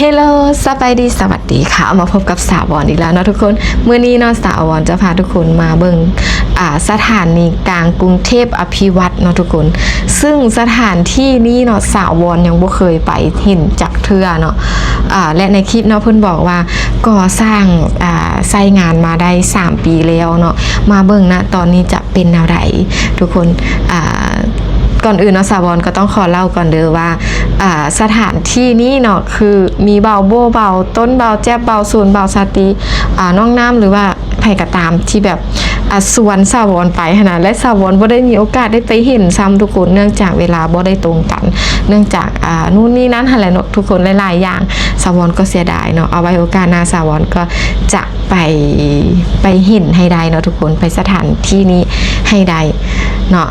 ເຮລໂລ ສະບາຍດີ ສະຫວັດດີຄ່ະ ມາພົບກັບສາວອນອີກແລ້ວເນາະທຸກຄົນ. ມື້ນີ້ເນາະ ສາວອນຈະພາທຸກຄົນມາເບິ່ງ ອ່າ ສະຖານີກາງກຸງເທບອະພິວັດເນາະທຸກຄົນ. ຊຶ່ງສະຖານທີ່ນີ້ເນາະ ສາວອນຍັງບໍ່ເຄີຍໄປເຫັນຈັກເທື່ອເນາະ. ອ່າ ແລະ ໃນຄລິບເນາະ ເພິ່ນບອກວ່າກໍ່ສ້າງ ອ່າ ໃຊ້ງານມາໄດ້ສາມປີແລ້ວເນາະ. ມາເບິ່ງນະ ຕອນນີ້ຈະເປັນແນວໃດທຸກຄົນ. ອ່າ ກ່ອນອື່ນເນາະ ສາວອນກໍຕ້ອງຂໍເລົ່າກ່ອນເດີວ່າ ອ່າ ສະຖານທີ່ນີ້ເນາະ ຄືມີບ່າວໂບ້ ບ່າວຕົ້ນ ບ່າວແຈັບ ບ່າວສູນ ບ່າວສາຕີ ອ່າ ນ້ອງນ້ຳ ຫຼືວ່າໃຜກໍຕາມທີ່ແບບ ອ່າ ຊວນສາວອນໄປຫັ້ນນະ ແລະ ສາວອນບໍ່ໄດ້ມີໂອກາດໄດ້ໄປເຫັນຊ້ຳທຸກຄົນ ເນື່ອງຈາກເວລາບໍ່ໄດ້ຕົງກັນ ເນື່ອງຈາກ ອ່າ ນູ້ນນີ້ນັ້ນຫັ້ນແຫຼະເນາະທຸກຄົນ ຫຼາຍໆຢ່າງ. ສາວອນກໍເສຍດາຍເນາະ ເອົາໄວ້ໂອກາດໜ້າ ສາວອນກໍຈະ ໄປ ໄປເຫັນໃຫ້ໄດ້ເນາະທຸກຄົນ ໄປສະຖານທີ່ນີ້ໃຫ້ໄດ້ເນາະ.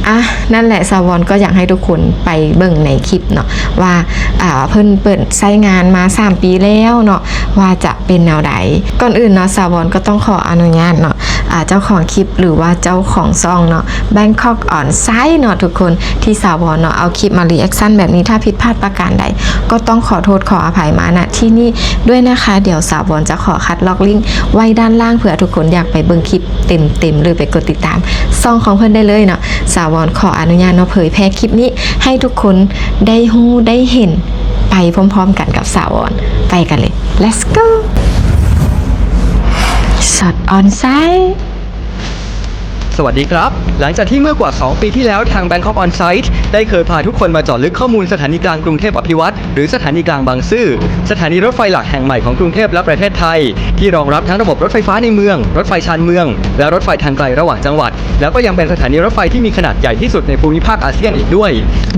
ອ່ະ ນັ້ນແຫຼະ ສາວອນກໍຢາກໃຫ້ທຸກຄົນໄປເບິ່ງໃນຄລິບເນາະ ວ່າ ອ່າ ເພິ່ນເປີດໃຊ້ງານມາສາມປີແລ້ວເນາະ ວ່າຈະເປັນແນວໃດ. ກ່ອນອື່ນເນາະ ສາວອນກໍຕ້ອງຂໍອະນຸຍາດເນາະ ອ່າ ເຈົ້າຂອງຄລິບ ຫຼືວ່າເຈົ້າຂອງຊ່ອງເນາະ Bangkok On Site ເນາະທຸກຄົນ ທີ່ສາວອນເນາະ ເອົາຄລິບມາ reaction ແບບນີ້ ຖ້າຜິດພາດປະການໃດ ກໍຕ້ອງຂໍໂທດຂໍອະໄພມາ ນະ ທີ່ນີ້ດ້ວຍນະຄະ. ດຽວສາວອນຈະຂໍຄັດລອກລິ້ງໄວ້ດ້ານລ່າງ ເພື່ອທຸກຄົນຢາກໄປເບິ່ງຄລິບເຕັມໆ ຫຼືໄປກົດຕິດຕາມຊ່ອງຂອງເພິ່ນໄດ້ເລີຍເນາະ. ສາວອນຂໍອະນຸຍາດເນາະ ເຜີຍແຜ່ຄລິບນີ້ໃຫ້ທຸກຄົນໄດ້ຮູ້ໄດ້ເຫັນໄປພ້ອມໆກັນກັບສາວອນ. ໄປກັນເລີຍ Let's go. Shot on site. สวัสดีครับ หลังจากที่เมื่อกว่าสองปีที่แล้วทาง Bangkok On Site ได้เคยพาทุกคนมาเจาะลึกข้อมูลสถานีกลางกรุงเทพอภิวัฒน์ หรือสถานีกลางบางซื่อ สถานีรถไฟหลักแห่งใหม่ของกรุงเทพและประเทศไทย ที่รองรับทั้งระบบรถไฟฟ้าในเมือง รถไฟชานเมือง และรถไฟทางไกลระหว่างจังหวัด แล้วก็ยังเป็นสถานีรถไฟที่มีขนาดใหญ่ที่สุดในภูมิภาคอาเซียนอีกด้วย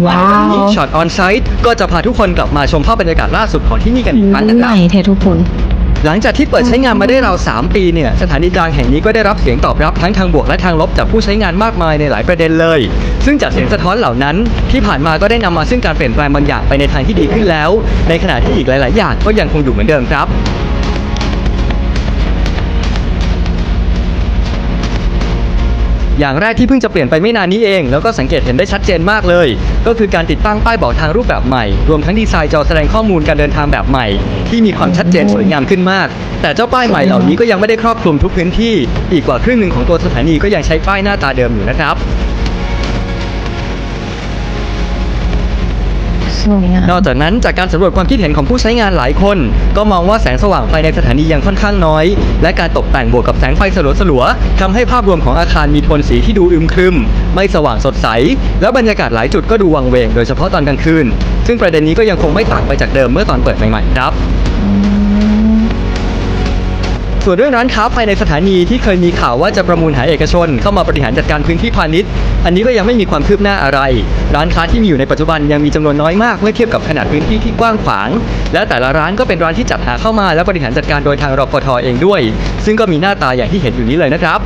ว้าว วันนี้ Shot on Site ก็จะพาทุกคนกลับมาชมภาพบรรยากาศล่าสุดของที่นี่กันอีกครั้งนะครับ ໃຫຍ່ແທ້ທຸກຄົນ. หลังจากที่เปิดใช้งานมาได้ราวๆ สามปีเนี่ย สถานีกลางแห่งนี้ก็ได้รับเสียງตอบรับทั้งทางบวกและทางลบจากผู้ใช้งานมากมายในหลายประเด็นเลย ซึ่งจากเสียงสะท้อนเหล่านั้น ที่ผ่านมาก็ได้นำมาซึ่งการเปลี่ยนแปลงบางอย่างไปในทางที่ดีขึ้นแล้ว ในขณะที่อีกหลายๆ อย่างก็ยังคงอยู่เหมือนเดิมครับ อย่างแรกที่เพิ่งจะเปลี่ยนไปไม่นานนี้เอง แล้วก็สังเกตเห็นได้ชัดเจนมากเลย ก็คือการติดตั้งป้ายบอกทางรูปแบบใหม่ รวมทั้งดีไซน์จอแสดงข้อมูลการเดินทางแบบใหม่ ที่มีความชัดเจนสวยงามขึ้นมาก แต่เจ้าป้ายใหม่เหล่านี้ก็ยังไม่ได้ครอบคลุมทุกพื้นที่ อีกกว่าครึ่งหนึ่งของตัวสถานีก็ยังใช้ป้ายหน้าตาเดิมอยู่นะครับ ສວຍງາມ. นอกจากนั้นจากการสำรวจความคิดเห็นของผู้ใช้งานหลายคน ก็มองว่าแสงสว่างภายในสถานียังค่อนข้างน้อย และการตกแต่งบวกกับแสงไฟสลัวๆ ทำให้ภาพรวมของอาคารมีโทนสีที่ดูอึมครึม ไม่สว่างสดใส และบรรยากาศหลายจุดก็ดูวังเวง โดยเฉพาะตอนกลางคืน ซึ่งประเด็นนี้ก็ยังคงไม่ต่างไปจากเดิมเมื่อตอนเปิดใหม่ๆ ครับ ส่วนเรื่องร้านค้าภายในสถานีที่เคยมีข่าวว่าจะประมูลหาเอกชนเข้ามาบริหารจัดการพื้นที่พาณิชย์ อันนี้ก็ยังไม่มีความคืบหน้าอะไร ร้านค้าที่มีอยู่ในปัจจุบันยังมีจำนวนน้อยมากเมื่อเทียบกับขนาดพื้นที่ที่กว้างขวาง และแต่ละร้านก็เป็นร้านที่จัดหาเข้ามาและบริหารจัดการโดยทาง รฟท เองด้วย ซึ่งก็มีหน้าตาอย่างที่เห็นอยู่นี้เลยนะครับ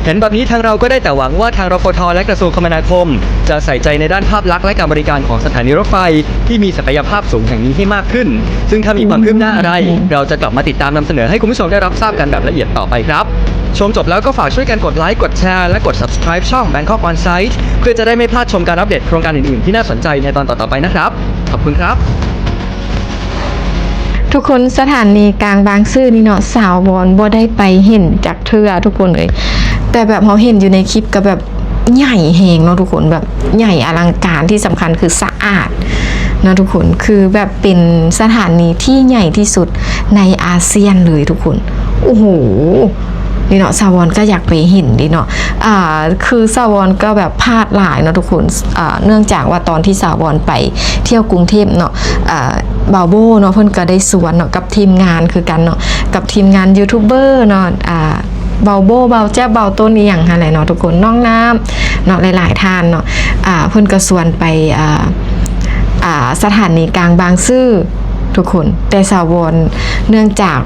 เห็นแบบนี้ทางเราก็ได้แต่หวังว่าทาง รฟท และกระทรวงคมนาคม จะใส่ใจในด้านภาพลักษณ์และการบริการของสถานีรถไฟที่มีศักยภาพสูงแห่งนี้ให้มากขึ้น ซึ่งถ้ามีความคืบหน้าอะไร เราจะกลับมาติดตามนำเสนอให้คุณผู้ชมได้รับทราบกันแบบละเอียดต่อไปครับ ชมจบแล้วก็ฝากช่วยกันกดไลค์ กดแชร์ และกด Subscribe ช่อง Bangkok On Site เพื่อจะได้ไม่พลาดชมการอัปเดตโครงการอื่นๆ ที่น่าสนใจในตอนต่อๆไปนะครับ ขอบคุณครับ ທຸກຄົນ ສະຖານີກາງບາງຊື່ນີ້ເນາະ ສາວອນບໍ່ໄດ້ໄປເຫັນຈັກເທື່ອທຸກຄົນເອີຍ ແຕ່ແບບເຮົາເຫັນຢູ່ໃນຄລິບກໍແບບໃຫຍ່ແຮງເນາະທຸກຄົນ ແບບໃຫຍ່ອະລັງການ ທີ່ສຳຄັນຄືສະອາດເນາະທຸກຄົນ ຄືແບບເປັນສະຖານີທີ່ໃຫຍ່ທີ່ສຸດໃນອາຊຽນເລີຍທຸກຄົນ. ໂອ້ໂຫ ນີ້ເນາະ ສາວອນກໍຢາກໄປເຫັນເດ້ເນາະ ອ່າ ຄືສາວອນກໍແບບພາດຫຼາຍເນາະທຸກຄົນ ອ່າ ເນື່ອງຈາກວ່າຕອນທີ່ສາວອນໄປທ່ຽວກຸງເທບເນາະ ອ່າ ບ່າວໂບ້ເນາະ ເພິ່ນກໍໄດ້ຊວນເນາະ ກັບທີມງານຄືກັນເນາະ ກັບທີມງານຢູທູບເບີເນາະ ອ່າ ບ່າວໂບ້ ບ່າວແຈັບ ບ່າວຕົ້ນ ອີ່ຫຍັງຫັ້ນແຫຼະເນາະທຸກຄົນ ນ້ອງນ້ຳເນາະ ຫຼາຍໆທ່ານເນາະ ອ່າ ເພິ່ນກໍຊວນໄປ ອ່າ ອ່າ ສະຖານີກາງບາງຊື່ ທຸກຄົນ ແຕ່ສາວອນ ເນື່ອງຈາກ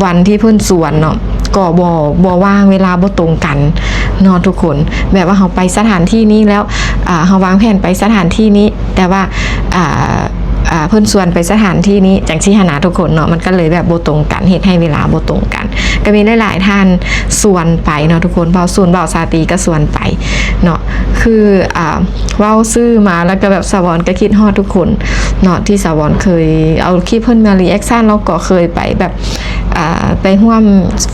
ວັນທີ່ເພິ່ນຊວນເນາະ ກໍບໍ່ ບໍ່ວ່າງ ເວລາບໍ່ຕົງກັນເນາະທຸກຄົນ ແບບວ່າເຮົາໄປສະຖານທີ່ນີ້ແລ້ວ ອ່າ ເຮົາວາງແຜນໄປສະຖານທີ່ນີ້ ແຕ່ວ່າ ອ່າ ອ່າ ເພິ່ນຊວນໄປສະຖານທີ່ນີ້ ຈັ່ງຊີ້ຫັ້ນນະທຸກຄົນເນາະ ມັນກໍເລີຍແບບບໍ່ຕົງກັນ ເຮັດໃຫ້ເວລາບໍ່ຕົງກັນ ກໍມີຫຼາຍໆທ່ານຊວນໄປເນາະທຸກຄົນ ເວົ້າສູນເວົ້າຊາຕີກໍຊວນໄປເນາະ ຄື ອ່າ ເວົ້າຊື່ມາແລ້ວກໍແບບສາວອນກໍຄິດຮອດທຸກຄົນເນາະ ທີ່ສາວອນເຄີຍເອົາຄລິບເພິ່ນມາ reaction ແລ້ວກໍເຄີຍໄປແບບ ອ່າ ໄປຮ່ວມ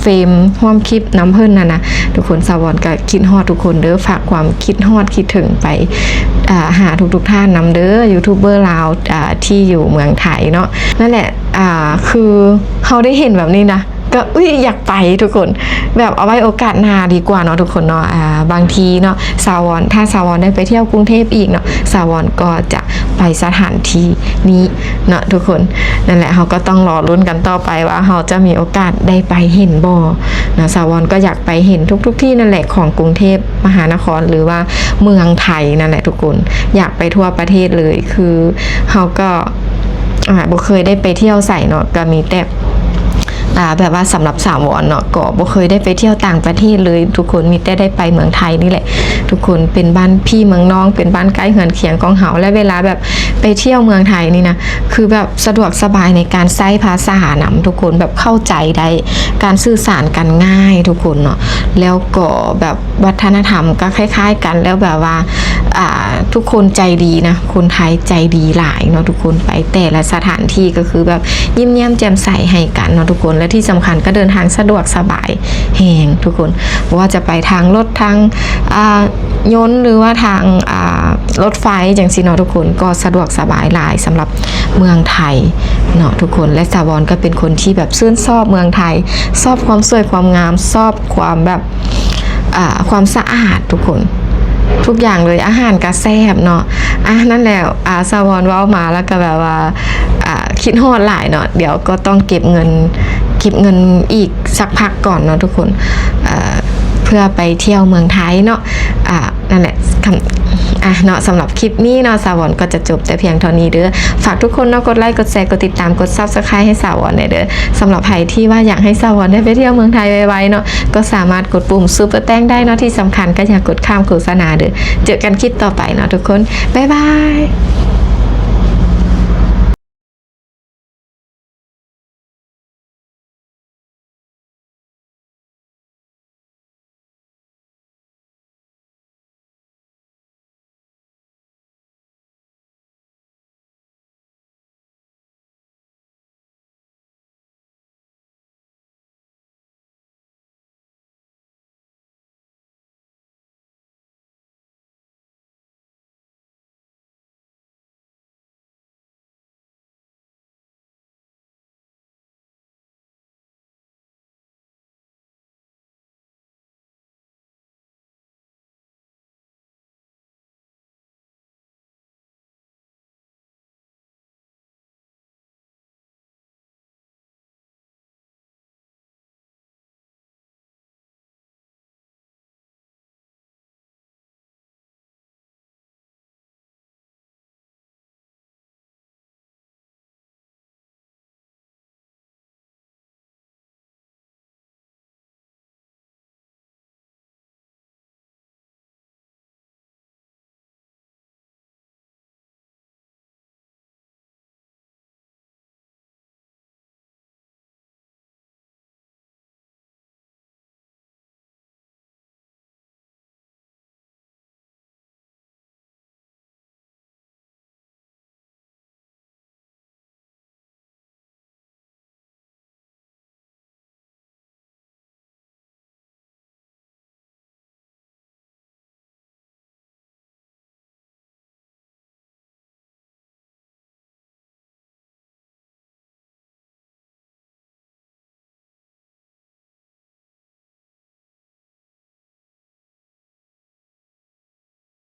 ເຟຣມ ຮ່ວມຄລິບນຳເພິ່ນຫັ້ນນະ ທຸກຄົນ ສາວອນກໍຄິດຮອດທຸກຄົນເດີ້ ຝາກຄວາມຄິດຮອດຄິດເຖິງໄປ ອ່າ ຫາທຸກໆທ່ານນຳເດີ້ ຢູທູບເບີລາວ ອ່າ ທີ່ຢູ່ເມືອງໄທເນາະ ນັ້ນແຫຼະ ອ່າ ຄືເຮົາໄດ້ເຫັນແບບນີ້ນະ ກໍ ອຸ້ຍ ຢາກໄປທຸກຄົນ ແບບເອົາໄວ້ໂອກາດໜ້າດີກວ່າເນາະທຸກຄົນເນາະ ອ່າ ບາງທີເນາະ ສາວອນ ຖ້າສາວອນໄດ້ໄປທ່ຽວກຸງເທບອີກເນາະ ສາວອນກໍຈະໄປສະຖານທີ່ນີ້ເນາະທຸກຄົນ ນັ້ນແຫຼະ ເຮົາກໍຕ້ອງລໍລຸ້ນກັນຕໍ່ໄປວ່າເຮົາຈະມີໂອກາດໄດ້ໄປເຫັນບໍ່ເນາະ ສາວອນກໍຢາກໄປເຫັນທຸກໆທີ່ນັ້ນແຫຼະ ຂອງກຸງເທບມະຫານະຄອນ ຫຼືວ່າເມືອງໄທນັ້ນແຫຼະທຸກຄົນ ຢາກໄປທົ່ວປະເທດເລີຍ ຄືເຮົາກໍ ອ່າ ບໍ່ເຄີຍໄດ້ໄປທ່ຽວໃສເນາະ ກໍມີແຕ່ ອ່າ ແບບວ່າສຳລັບສາວອນເນາະ ກໍບໍ່ເຄີຍໄດ້ໄປທ່ຽວຕ່າງປະເທດເລີຍທຸກຄົນ ມີແຕ່ໄດ້ໄປເມືອງໄທນີ້ແຫຼະທຸກຄົນ ເປັນບ້ານພີ່ເມືອງນ້ອງ ເປັນບ້ານໃກ້ເຮືອນຄຽງຂອງເຮົາ ແລະ ເວລາແບບໄປທ່ຽວເມືອງໄທນີ້ນະ ຄືແບບສະດວກສະບາຍໃນການໃຊ້ພາສານຳທຸກຄົນ ແບບເຂົ້າໃຈໄດ້ ການສື່ສານກັນງ່າຍທຸກຄົນເນາະ ແລ້ວກໍແບບ ວັດທະນະທຳກໍຄ້າຍໆກັນ ແລ້ວແບບວ່າ ອ່າ ທຸກຄົນໃຈດີນະ ຄົນໄທໃຈດີຫຼາຍເນາະທຸກຄົນ ໄປແຕ່ລະສະຖານທີ່ກໍຄືແບບຍິ້ມແຍ້ມແຈ່ມໃສໃຫ້ກັນເນາະທຸກຄົນ ແລະ ທີ່ສຳຄັນກໍເດີນທາງສະດວກສະບາຍແຮງທຸກຄົນ ບໍ່ວ່າຈະໄປທາງລົດ ທາງ ອ່າ ຍົນ ຫຼືວ່າທາງ ອ່າ ລົດໄຟຈັ່ງຊີ້ເນາະທຸກຄົນ ກໍສະດວກສະບາຍຫຼາຍສຳລັບເມືອງໄທເນາະທຸກຄົນ ແລະ ສາວອນກໍເປັນຄົນທີ່ແບບຊື່ນຊອບເມືອງໄທ ຊອບຄວາມສວຍຄວາມງາມ ຊອບຄວາມແບບ ອ່າ ຄວາມສະອາດທຸກຄົນ ທຸກຢ່າງເລີຍ ອາຫານກະແຊບເນາະ ອ່າ ນັ້ນແຫຼະ ອ່າ ສາວອນເວົ້າມາແລ້ວກະແບບວ່າ ອ່າ ຄິດຮອດຫຼາຍເນາະ ດຽວກໍຕ້ອງເກັບເງິນ ເກັບເງິນອີກສັກພັກກ່ອນເນາະທຸກຄົນ ເພື່ອໄປທ່ຽວເມືອງໄທເນາະ ອ່າ ນັ້ນແຫຼະ ຄຳ ອ່າ ເນາະ ສຳລັບຄລິບນີ້ເນາະ ສາວອນກໍຈະຈົບແຕ່ພຽງເທົ່ານີ້ເດີ້ ຝາກທຸກຄົນເນາະ ກົດໄລ ກົດແຊ ກົດຕິດຕາມ ກົດ Subscribe ໃຫ້ສາວອນແດ່ເດີ້ ສຳລັບໃຜທີ່ວ່າຢາກໃຫ້ສາວອນໄດ້ໄປທ່ຽວເມືອງໄທໄວໆເນາະ ກໍສາມາດກົດປຸ່ມ Super Thanks ໄດ້ເນາະ ທີ່ສຳຄັນກໍຢ່າກົດຂ້າມໂຄສະນາເດີ້ ເຈີກັນຄລິບຕໍ່ໄປເນາະທຸກຄົນ ບາຍບາຍ.